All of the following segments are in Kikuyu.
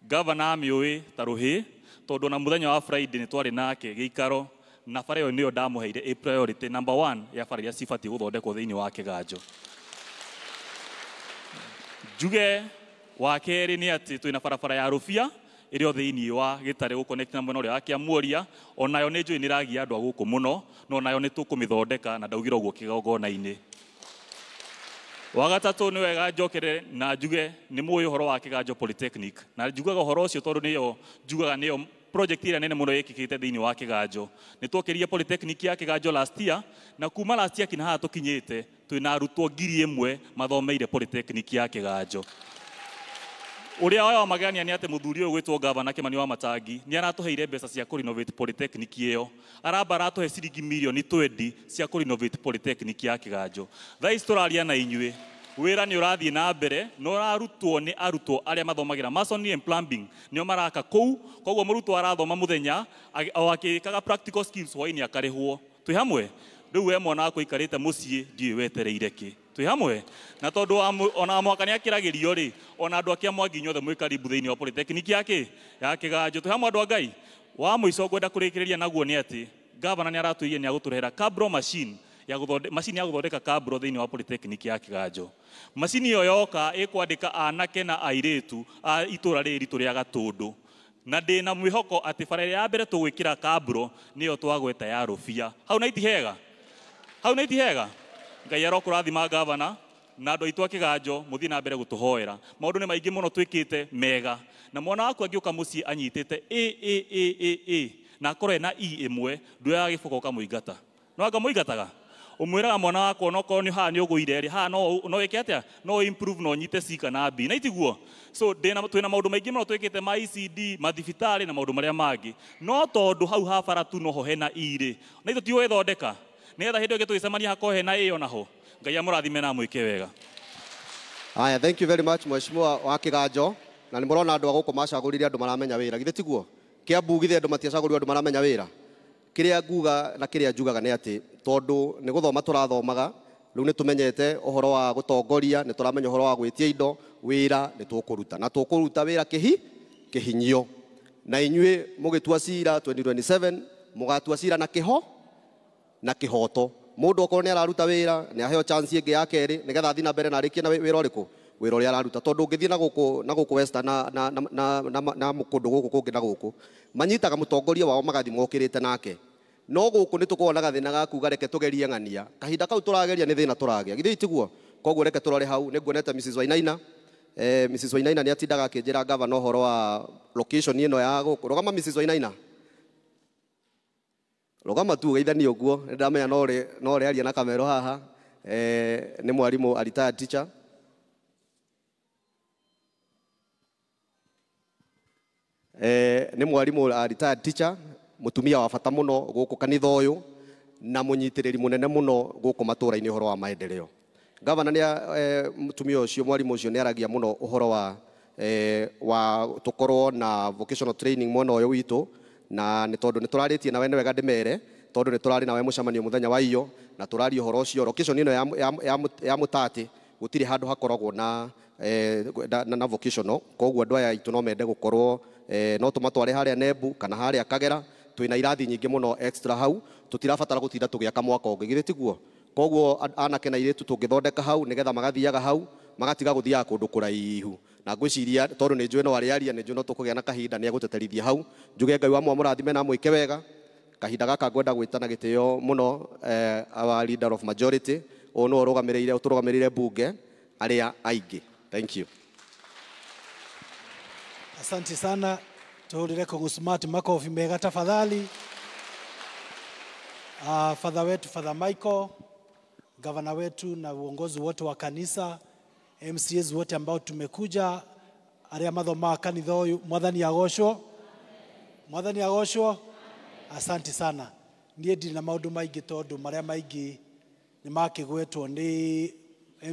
Gavana amĩũĩ ta rũhĩ tondũ na mũthenya wa Friday nĩ twarĩ nake gĩikaro na bara ĩyo nĩyo ndamũheire a priority number 1 ya bara iria cibatiĩ gũthondekwo thĩinĩ wa Kĩganjo. Njuge wa kerĩ nĩ atĩ twĩna barabara ya Rũbia ĩrĩ o thĩinĩ wa Gĩtarĩ gũconnect na mwena ũrĩa wa Kĩamuoria, onayo nĩ njũĩ nĩ ĩragia andũ a gũkũ mũno, no nayo nĩ tũkũmĩthondeka na ndaugire ũguo kĩgongona-inĩ. Wa gatatũ nĩ wega njokere na njuge nĩ mũĩ ũhoro wa Kĩganjo Polytechnic, na njugaga ũhoro ũcio tondũ nĩyo njugaga nĩyo project ĩrĩa nene mũno ĩkĩkĩte thĩinĩ wa Kĩganjo. Nĩ twokĩrire Polytechnic ya Kĩganjo last year, na kuma last year kinya haha tũkinyĩte twĩna arutwo 1000 mathomeire Polytechnic ya Kĩganjo. Ũrĩa wa magegania nĩ atĩ mũthuri ũyũ gwĩtwo Gavana Kĩmani wa Matangi nĩ aratũheire mbeca cia kũ-renovate Polytechnic ĩyo. Aramba aratũhe ciringi mirioni 20 cia kũ-renovate Polytechnic ya Kĩganjo. Thaa ici tũraria na inyuĩ, wĩra nĩ ũrathiĩ na mbere na ũrarutwo nĩ arutwo arĩa mathomagĩra masonry and plumbing, nĩo maraka kũu. Koguo mũrutwo arathoma mũthenya o akĩkaga practical skills, hwaĩ-inĩ akarĩhwo. Twĩ hamwe? Rĩu we mwana wakwa ũikarĩte mũciĩ ndiũĩ wetereire kĩ. Twĩ hamwe? Na tondũ ona mwaka nĩ akĩragĩrio rĩ, ona andũ a Kĩamwangi inyuothe mwĩ karibu thĩinĩ wa Polytechnic ya kĩ? Ya Kĩganjo. Twĩ hamwe andũ a Ngai? Wa mũico ngwenda kũrĩkĩrĩria naguo nĩ atĩ gavana nĩ aratwĩrire nĩ agũtũrehera cabro machine ya gũthonde, macini ya gũthondeka cabro thĩinĩ wa Polytechnic ya Kĩganjo. Macini ĩyo yoka ĩkwandĩka anake na airĩtu a itũra rĩrĩ ritũ rĩa Gatũndũ. Na ndĩna mwĩhoko atĩ bara ĩrĩa ya mbere tũgwĩkĩra cabro nĩyo twagweta ya Rũbia. Hau na itihega? Hau na itihega? Ngai arokũrathima gavana na andũ aitũ a Kĩganjo mũthiĩ na mbere gũtũhoera. Maũndũ nĩ maingĩ mũno twĩkĩte mega. Na mwana waku angĩũka mũciĩ anyitĩte A, A, A, A, A na akorwo ena E ĩmwe, nduoyaga gĩboko ũkamũingata. No anga mũingataga? Ũmwĩraga mwana wakwa onokorwo nĩ haha nĩ ũgũire rĩ, haha no wĩke atĩa? No improve na ũnyite C kana B. Na itiguo? So twĩna maũndũ maingĩ mũno twĩkĩte ma ECD, mathibitarĩ na maũndũ marĩa mangĩ. No tondũ hau ha bara tu noho hena E rĩ, na ithuĩ tũtigũgĩthondeka. Nĩgetha hĩndĩ ĩyo ĩngĩ tũgĩcemania hakorwo hena A onaho. Ngai amũrathime na amwĩke wega. Aya, thank you very much Mheshimiwa wa Kĩganjo. Na nĩ mũrona andũ a gũkũ macagũrire andũ maramenya wĩra. Githĩ tiguo? Kĩambu githĩ andũ matiacagũrire andũ maramenya wĩra. Kĩrĩa nguga na kĩrĩa njugaga nĩ atĩ tondũ nĩ gũthoma tũrathomaga, rĩu nĩ tũmenyete ũhoro wa gũtongoria, nĩ tũramenya ũhoro wa gwĩtia indo, wĩra nĩ tũkũruta. Na tũkũruta wĩra kĩhinyio. Na inyuĩ mũgĩtua cira 2027, mũgatua cira na kĩho na kĩhoto. Mũndũ okorwo nĩ araruta wĩra, nĩ aheo chance ĩngĩ ya kerĩ, nĩgetha athiĩ na mbere na arĩkie na wĩra ũrĩkũ? Wĩra ũrĩa araruta. Tondũ ũngĩthiĩ na gũkũ, na gũkũ Western na, na, na, na, na, na kũndũ gũkũ kũngĩ na gũkũ, manyitaga mũtongoria wao magathiĩ mokĩrĩte nake. No gũkũ nĩ tũkoragwo na gathĩna ga kuga reke tũgerie ng'ania. Kahinda kau tũrageria nĩ thĩna tũragĩa. Githĩ tiguo? Koguo reke tũrore hau. Nĩ nguonete Mrs. Wainaina. Mrs. Wainaina nĩ atindaga akĩnjĩra gavana ũhoro wa location ĩno ya gũkũ. Rũgama Mrs. Wainaina. Rũgama tu ũgeithanie ũguo. Nĩ ndamenya no ũrĩaria na kamero haha. Nĩ mwarimũ, a retired teacher. Nĩ mwarimũ, a retired teacher, mũtumia wa bata mũno gũkũ kanitha ũyũ na mũnyitĩrĩri mũnene mũno gũkũ matũũra-inĩ ũhoro wa maendeleo. Gavana nĩ mũtumia ũcio, mwarimũ ũcio nĩ aragia mũno ũhoro wa tũkorwo na vocational training mwena ũyũ witũ, na nĩ tondũ nĩ tũrarĩtie nawe nĩ wega ndĩmere, tondũ nĩ tũrarĩ nawe mũcemanio mũthenya wa iyo na tũraria ũhoro ũcio. Location ĩno ya Mũtatĩ gũtirĩ handũ hakoragwo na vocational, koguo andũ aya aitũ no mende gũkorwo, no tũmatware harĩa Nembu kana harĩa Kagera. Twĩna irathi nyingĩ mũno extra hau, tũtirabatara gũtinda tũgĩaka mwaka ũngĩ, githĩ tiguo? Koguo anake na airĩtu tũngĩthondeka hau nĩgetha magathiaga hau, magatiga gũthiaga kũndũ kũraihu. Na ngwĩciria tondũ nĩ njũĩ no arĩaria, nĩ njũĩ no tũkũgĩa na kahinda nĩ egũteterithia hau. Njuge Ngai wa mwamũrathime na amwĩke wega. Kahinda gaka ngwenda gwĩtana gĩtĩo mũno, our leader of majority, ũyũ nĩwe ũtũrũgamĩrĩire mbunge arĩa aingĩ. Thank you. Asante sana. Tuhurire Kung'u Smart makofi mega tafadhali. Father wetu Father Michael, gavana wetu na uongozi wote wa kanisa, MCAs wote ambao tumekuja, aria mathoma kanitha uyu, Mwathani agocwo. Mwathani agocwo. Asante sana. Niĩ ndirĩ na maũndũ maingĩ tondũ marĩa maingĩ nĩ makĩgwetwo nĩ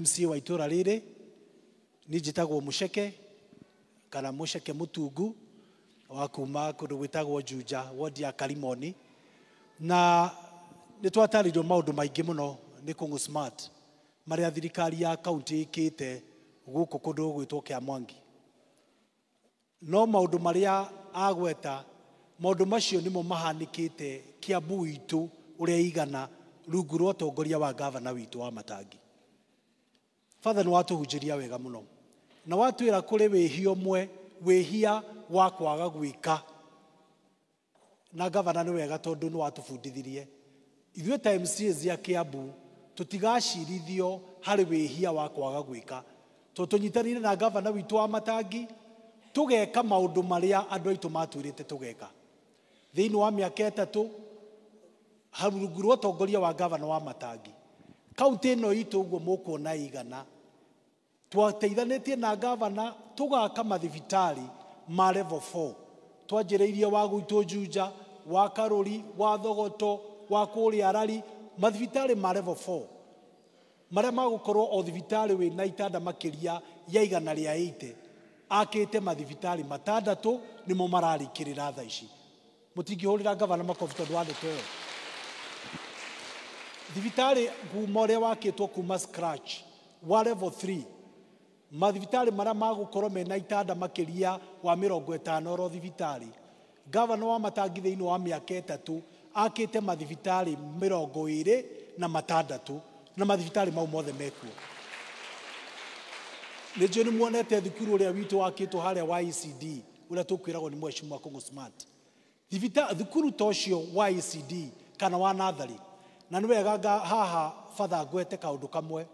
MCA wa itũũra rĩrĩ. Niĩ njĩtagwo Mũceke kana Mũceke Mũtungu wa kuma kũndũ gwĩtagwo Juja, ward ya Karimoni. Na nĩ twatarĩirio maũndũ maingĩ mũno nĩ Kung'u Smart marĩa thirikari ya kaunti ĩkĩte gũkũ kũndũ gwĩtwo Kĩamwangi. No maũndũ marĩa agweta, maũndũ macio nĩmo mahanĩkĩte Kiambu itũ ũrĩa igana rungu rwa ũtongoria wa gavana witũ wa Matangi. Father, nĩ watũhunjĩria wega mũno na watwĩra kũrĩ wĩhia ũmwe, wĩhia wa kwaga gwĩka. Na gavana nĩ wega tondũ nĩ watũbundithirie ithuĩ ta MCAs ya Kiambu tũtigacirithio harĩ wĩhia wa kwaga gwĩka, tondũ tũnyitanĩire na gavana witũ wa Matangi tũgeka maũndũ marĩa andũ aitũ matwĩrĩte tũgeka. Thĩinĩ wa mĩaka 3 rungu rwa ũtongoria wa gavana wa Matangi, kaunti ĩno itũ ũguo mũkuona igana, twateithanĩtie na gavana tũgaka mathibitarĩ ma level 4. Twanjĩrĩirie wa gwitũ Juja, wa Karũri, wa Thogoto, wa kũrĩa Rari, mathibitarĩ ma level 4 marĩa magũkorwo o thibitarĩ wĩna itanda makĩria ya 180. Akĩte mathibitarĩ 6 nĩmo mararĩkĩrĩra thaa ici. Mũtingĩhũrĩra gavana makobi tondũ wa ndeto ĩyo. Thibitarĩ kuma ũrĩa wakĩtwo kuma scratch wa level 3, mathibitarĩ marĩa magũkorwo mena itanda makĩria wa 50 oro thibitarĩ. Gavana wa Matangi thĩinĩ wa mĩaka 3 akĩte mathibitarĩ 26 na mathibitarĩ mau mothe mekuo. Nĩ njũĩ nĩ muonete thukuru ũrĩa witũ wakĩtwo harĩa wa ECD ũrĩa tũkwĩragwo nĩ Mheshimiwa Kũng'ũ Smart. Thukuru ta ũcio wa ECD kana wa natharĩ. Na nĩ wega haha Father ngwete kaũndũ kamwe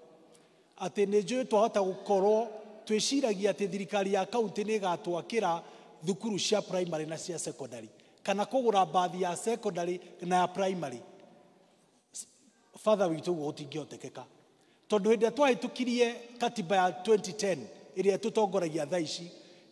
atĩ nĩ njũĩ twahota gũkorwo twĩciragia atĩ thirikari ya kaunti nĩ ĩgatwakĩra thukuru cia primary na cia secondary, kana kũgũra bathi ya secondary na ya primary. Father witũ ũguo gũtingĩhotekeka, tondũ hĩndĩ ĩrĩa twahĩtũkirie katiba ya 2010 ĩrĩa tũtongoragia thaa ici,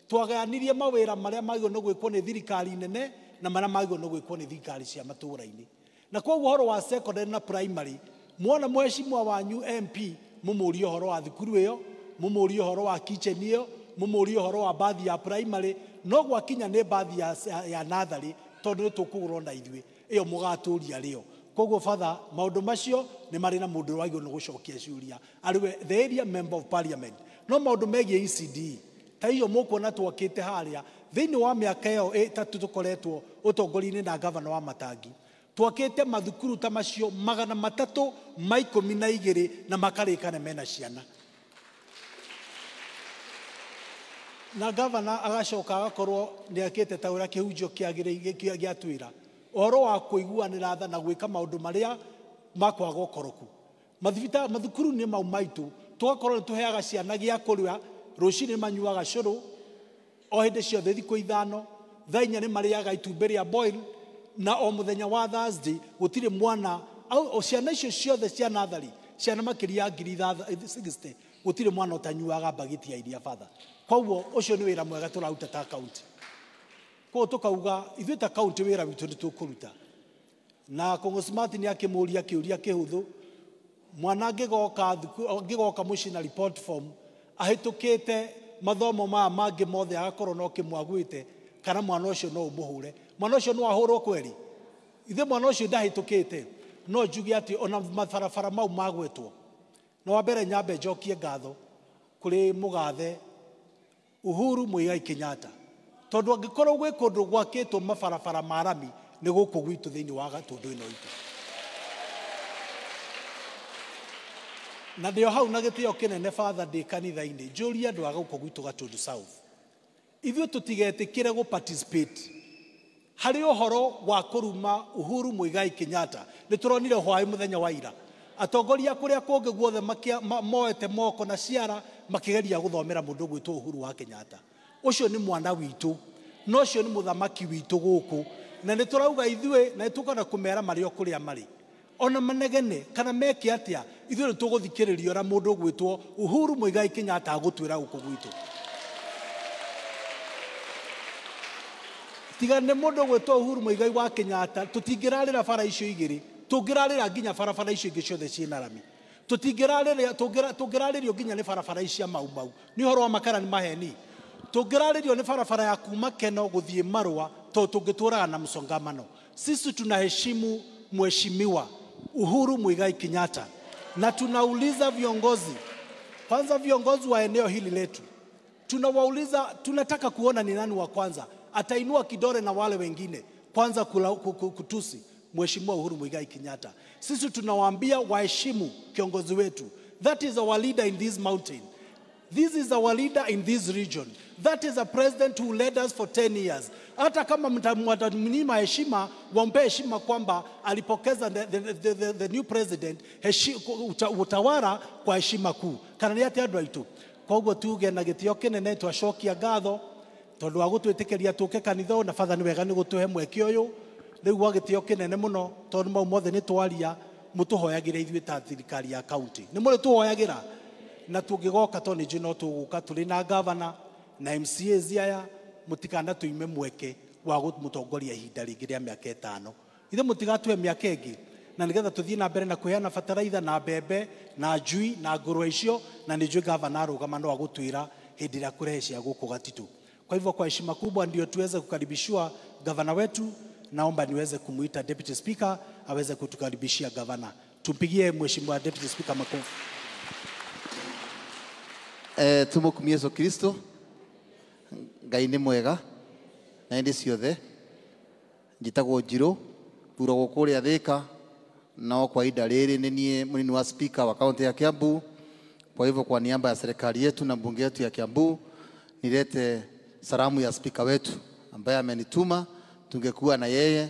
twagayanirie mawĩra marĩa magĩrĩirwo nĩ gwĩkwo nĩ thirikari nene na marĩa magĩrĩirwo nĩ gwĩkwo nĩ thirikari cia matũũra-inĩ. Na koguo ũhoro wa secondary na primary, mwona mheshimiwa wanyu MP mũmũrie ũhoro wa thukuru ĩyo, mũmũrie ũhoro wa kitchen ĩyo, mũmũrie ũhoro wa bathi ya primary, no gwakinya nĩ bathi ya natharĩ tondũ nĩ tũkũgũrwo na ithuĩ ĩyo mũgatũria rĩo. Koguo Father, maũndũ macio nĩ marĩ na mũndũ wagĩrĩirwo nĩ gũcokia ciũria arĩ we the area member of parliament. No maũndũ megiĩ ECD ta iyo mũkuona twakĩte harĩa thĩinĩ wa mĩaka ĩyo 3 tũkoretwo ũtongoria-inĩ na gavana wa Matangi, twakĩte mathukuru ta macio 312 na makarĩkana mena ciana. Na gavana agacoka agakorwo nĩ akĩte ta ũrĩa kĩhunjio kĩagĩrĩire gĩatwĩra ũhoro wa kũiguanĩra tha na gwĩka maũndũ marĩa ma kwaga ũkoroku. Mathukuru-inĩ mau maitũ tũgakorwo nĩ tũheaga ciana gĩa kũrĩa, rũcinĩ manyuaga cũrũ o hĩndĩ ciothe thikũ 5, thaa 4 nĩ marĩaga itumbĩ rĩa boil, na o mũthenya wa Thursday gũtirĩ mwana au ciana icio ciothe cia natharĩ, ciana makĩria ya 60,000, gũtirĩ mwana ũtanyuaga mbagiti ya iria Father. Koguo ũcio nĩ wĩra mwega tũraruta ta kaunti. Koguo tũkauga ithuĩ ta kaunti wĩra witũ nĩ tũkũruta. Na Kũng'ũ Smart nĩ akĩmũria kĩũria kĩhũthũ, mwana angĩgoka mũciĩ na report form ahĩtũkĩte mathomo maya mangĩ mothe agakorwo no kĩmwagwĩte, kana mwana ũcio no ũmũhũre, mwana ũcio no ahũrwo kweri? Ithe mwana ũcio ndahĩtũkĩte. No njuge atĩ ona mabarabara mau magwetwo, na wa mbere nyambe njokie ngatho kũrĩ mũgathe Uhuru Muigai Kenyatta, tondũ angĩkorwo gwĩ kũndũ gwakĩtwo mabarabara ma rami nĩ gũkũ gwitũ thĩinĩ wa Gatũndũ ĩno itũ. Na ndĩ o hau na gĩtĩo kĩnene Father ndĩ kanitha-inĩ, njũrie andũ a gũkũ gwitũ Gatũndũ South, ithuĩ tũtigetĩkĩre gũ participate harĩ ũhoro wa kũruma Uhuru Muigai Kenyatta. Nĩ tũronire hwaĩ mũthenya wa ira atongoria kũrĩa kũngĩ guothe moete moko na ciara makĩgeria gũthomera mũndũ ũgwĩtwo Uhuru wa Kenyatta. Ũcio nĩ mwana witũ, na ũcio nĩ mũthamaki witũ gũkũ, na nĩ tũrauga ithuĩ na nĩ tũkwenda kũmera marĩ o kũrĩa marĩ, ona manegene kana meke atĩa, ithuĩ nĩ tũgũthikĩrĩria ũrĩa mũndũ ũgwĩtwo Uhuru Muigai Kenyatta agũtwĩra gũkũ gwitũ. Tiga nĩ mũndũ ũgwĩtwo Uhuru Muigai wa Kenyatta, tũtingĩrarĩra bara icio igĩrĩ, tũngĩrarĩra nginya barabara icio ingĩ ciothe ciĩna rami, tũngĩrarĩrio nginya nĩ barabara ici cia Mau Mau, nĩ ũhoro wa makara nĩ maheni, tũngĩrarĩrio nĩ barabara ya kuma Keno gũthiĩ Marũa, tondũ tũngĩtũraga na msongamano. Sisi tunaheshimu Mheshimiwa Uhuru Muigai Kenyatta, na tunauliza viongozi, kwanza viongozi wa eneo hili letu, Tunawauliza, tunataka kuona ni nani wa kwanza atainua kidole na wale wengine kwanza kutusi Mheshimiwa Uhuru Muigai Kenyatta. Sisi tunawaambia waheshimu kiongozi wetu. That is our leader in this mountain. This is our leader in this region. That is a president who led us for 10 years. Hata kama mtamnyima heshima, wampe heshima kwamba alipokeza the new president utawala kwa heshima kuu. Kana nĩ atĩa andũ aitũ? Koguo tuge na gĩtĩo kĩnene twacokia ngatho tondũ wa gũtwĩtĩkĩria tũke kanitha na batha nĩ wega nĩ gũtũhe mweke ũyũ. Rĩu gwa gĩtĩo kĩnene mũno tondũ mau mothe nĩ twaria, mũtũhoyagĩre ithuĩ ta thirikari ya county. Nĩ mũrĩ tũhoyagĩra? Na tũngĩgoka tondũ nĩ no tũgũka tũrĩ na governor na MCAs aya, mũtikana tũime mweke wa gũmũtongoria ihinda rĩngĩ rĩa mĩaka 5. Ithe mũtigatũhe mĩaka ĩngĩ na nĩgetha tũthiĩ na mbere na kũheana bataraitha na mbembe na njui na ngũrwe icio, na nĩ njũĩ governor arũgama no agũtwĩra hĩndĩ ĩrĩa kũrehe cia gũkũ Gatitũ. Kwa hivyo kwa heshima kubwa ndio tuweze kukaribishwa gavana wetu. Naomba niweze kumuita Deputy Speaker aweze kutukaribishia gavana. Tumpigie Mheshimiwa Deputy Speaker makofi. Tumukumie Yesu Kristo. Ngai nĩ mwega na hĩndĩ ciothe. Njĩtagwo Njirũ, thuragwo kũrĩa Thĩka, no kwa ihinda rĩrĩ nĩ niĩ mũnini wa speaker wa kaunti ya Kiambu. Kwa hivyo kwa niaba ya serikali yetu na bunge yetu ya Kiambu nilete salamu ya speaker wetu ambaye amenituma. Tungekuwa na yeye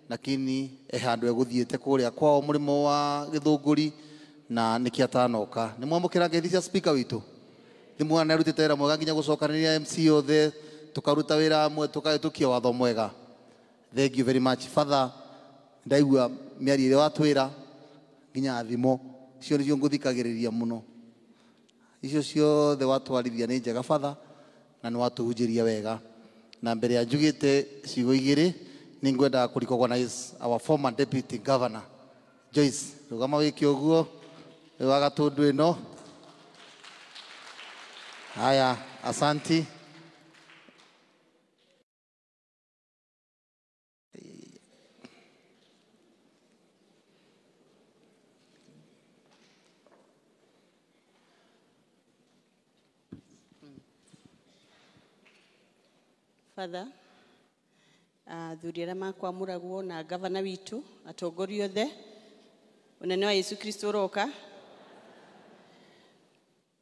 lakini handũ egũthiĩte kũrĩa kwao mũrĩmo wa Gĩthũngũri na nĩkĩo atanoka. Nĩ mwamũkĩra ngeithi cia speaker witũ? Nĩ muona nĩ arutĩte wĩra mwega nginya gũcokanĩrĩria MC othe, tũkaruta wĩra hamwe, tũkahĩtũkia watho mwega. Thank you very much. Father, ndaigua mĩario ĩrĩa watwĩra nginya thimo icio nĩcio ngũthikagĩrĩria mũno. Icio ciothe watwarithia nĩ njega Father, na nĩ watũhunjĩria wega. Na mbere ya njugĩte ciugo igĩrĩ nĩ ngwendaga kũ recognize our former deputy governor Joyce. Rũgama wĩke ũguo wĩ wa Gatũndũ ĩno. Haya, asanti. Father, athuri arĩa makwamũragwo na gavana witũ, atongoria othe, ũnene wa Yesu Kristo ũroka.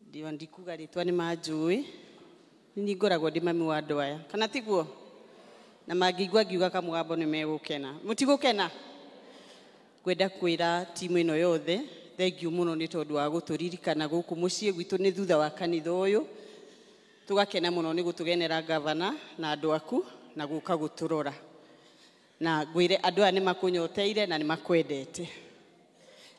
Ndio ndikuga rĩtwa nĩ manjũĩ, nĩ ngoragwo ndĩ mami wa andũ aya, kana tiguo? Na mangĩigua ngiuga kamũgambo nĩ megũkena. Mũtigũkena? Ngwenda kwĩra timu ĩno yothe thank you mũno nĩ tondũ wa gũtũririkana gũkũ mũciĩ gwitũ nĩ thutha wa kanitha ũyũ. Tũgakena mũno nĩ gũtũgenera gavana na andũ aku na gũka gũtũrora. Na ngwĩre andũ aya nĩ makũnyoteire na nĩ makwendete.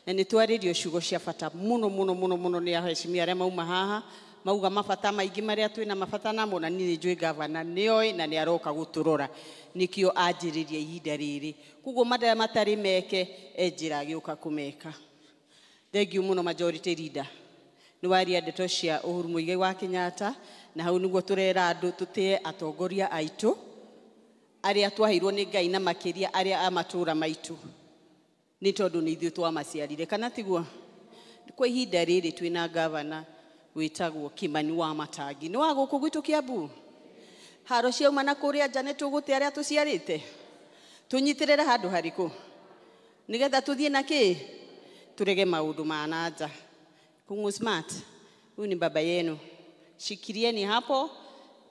Na nĩ twarĩrio ciugo cia bata mũno mũno mũno mũno nĩ aheshimiwa arĩa mauma haha, mauga mabata maingĩ marĩa twĩna mabata namo, na niĩ nĩ njũĩ gavana nĩoĩ na nĩ aroka gũtũrora. Nĩkĩo anjĩrĩria ihinda rĩrĩ. Koguo marĩa matarĩ meke, enjĩra agĩũka kũmeka. Thank you mũno majority leader. Nĩ waria ndeto cia Uhuru Muigai wa Kenyatta, na hau nĩguo tũrera andũ tũtĩe atongoria aitũ arĩa twaheirwo nĩ Ngai na makĩria arĩa a matũũra maitũ, nĩ tondũ nĩ ithuĩ twamaciarire, kana tiguo? Kwa ihinda rĩrĩ twĩna gavana wĩtagwo Kimani wa Matangi. Nĩ wa gũkũ gwitũ Kiambu. Haro ciauma na kũrĩa nja nĩ tũgũte arĩa tũciarĩte, tũnyitĩrĩre handũ harĩkũ nĩgetha tũthiĩ na kĩ, tũrege maũndũ ma na nja. Kungu Smart, huyu ni baba yenu. Shikirieni hapo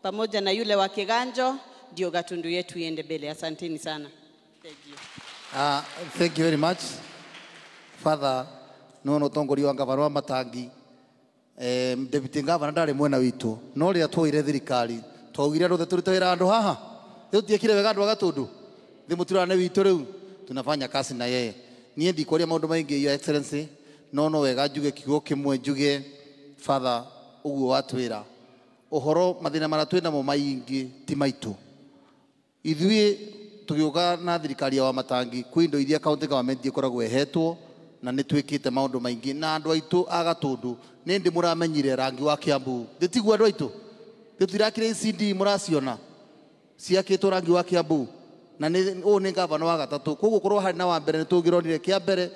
pamoja na yule wa Kiganjo, ndio Gatundu yetu iende mbele. Asanteni sana. Thank you. Thank you very much. Father, no no tongoria wa gavana wa Matangi. Deputy governor ndarĩ mwena witũ, no rĩrĩa twoire thirikari twaugire andũ othe tũrute wĩra handũ haha. Rĩu tiekire wega andũ a Gatundu. Thĩ mũturane witũ rĩu tunafanya kazi na yeye. Niĩ ndikwaria maũndũ maingĩ, Your Excellency, no no wega njuge kiugo kĩmwe, njuge Father ũguo watwĩra ũhoro mathĩna marĩa twĩ namo maingĩ ti maitũ. Ithuĩ tũgĩũka na thirikari ya Wamatangi kwĩ indo iria county government ĩkoragwo ĩhetwo na nĩ twĩkĩte maũndũ maingĩ na andũ aitũ a Gatundu nĩ ndĩ mũramenyire rangi wa Kiambu. Thĩ tiguo andũ aitũ? Thĩ tũtirakire ECD mũraciona ciakĩtwo rangi wa Kiambu, na nĩ ũyũ nĩ gavana wa gatatũ, koguo korwo harĩ na wa mbere nĩ tũngĩronire kĩa mbere.